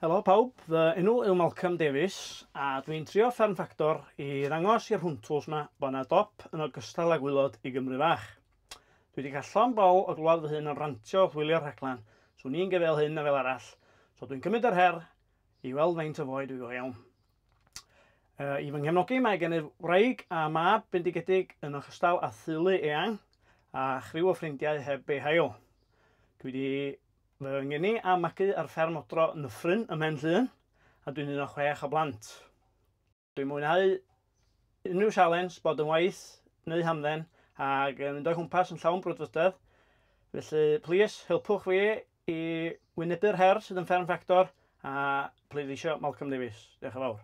Helo pawb, fy enw yw Malcolm Davies a dwi'n trio Fferm Ffactor i ddangos i'r hwntws 'ma bod 'na dop yn ogystal â gwylod i Gymru fach. Dwi wedi cael llond bol o glwad fy hun yn rantio wrth wylio'r rhaglen, swn i'n gefel hyn a fel arall, so dwi'n cymryd yr her i weld faint o foi dwi go iawn. I fy nghefnogi mae gennyf wraig a mab bendigedig yn ogystal â theulu eang a chriw o ffrindiau heb eu hail. Dwi wedi Fy ngeni a magu ar fferm odro Nyffryn ym Mhen Llŷn, a dwi'n un o chwech o blant. Dwi'n mwynhau unrhyw sialens, bod yn waith neu hamdden, ac yn mynd o'i nghwmpas yn llawn brwdfrydedd. Felly, plis, helpwch fi i wynebu'r her sydd yn Fferm Ffactor, a pleidleisio Malcolm Davies. Diolch yn fawr.